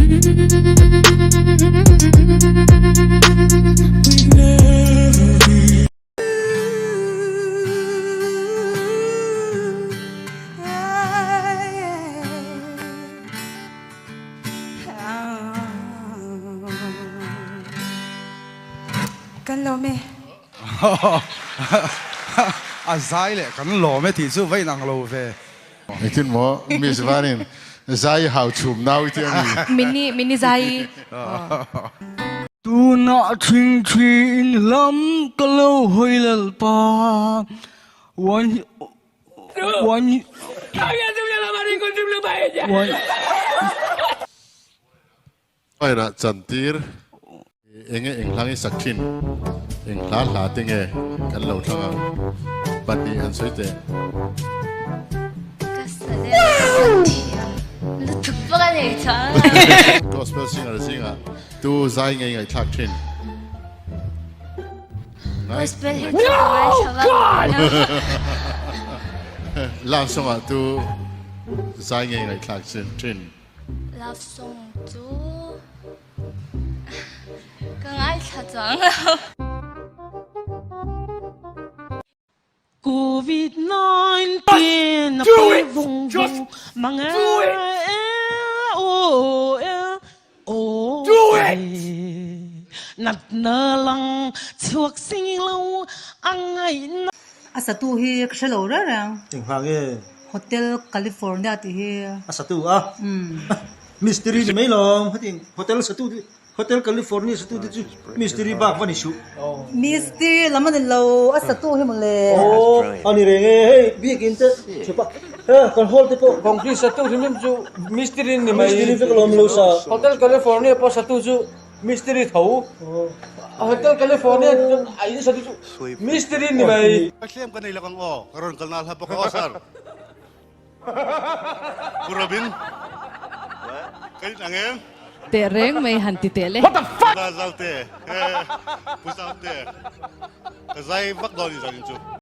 Kan lawm e. A zai leh kan lawm e tih chu va inang lo ve. Engtin maw Miss Vanin zai hau chhum nau i ti a mi? Mini mini zai. Tunah thingthi in lam ka lo hawi lalpa One one one. Choir-ah chantir enge eng hlang i sak thin? Eng hla hla te nge kan lo thlang ang? Pahnih han sawi teh. Ka sa leh sa thiam lutuk vak a nei chuang. Gospel singer zingah tu zai ngei ngaihthlak thin? Gospel hi chu ka ngaithla vak lo. Love song-ah tu zai ngei ngaihthlak thin? Love song chu ka ngaithla chuang lo. Covid 19 a pui vung vung mang e o e o nat na lang chhuak si lo a ngaih na. A satu hi ka hre lo reng reng. Engvang nge? Hotel California tih hi. A satu a? Mystery ni mai lawm. Heti hotel satu te Hotel California satu te chu mystery bak va ni suh. Mystery lam a ni lo, a satu hi mawle. Aw a ni reng e, hei biakin te chhupa he kan hall te pawh. Concrete satu hrim hrim chu mystery ni mai. Mystery vek alawm lo sa. Hotel California pawh satu chu Mystery tho. Hotel California chuan a in satu chu mystery ni mai. Ka thlem ka nei lak ang aw, ka rawn kal nal ha bawk aw sir. Pu Robin, ka in ang em? Teh reng mai han ti teh le. What the fuck? Pu Zaute, Pu Zaute, ka zai vak dawn i zan in chu.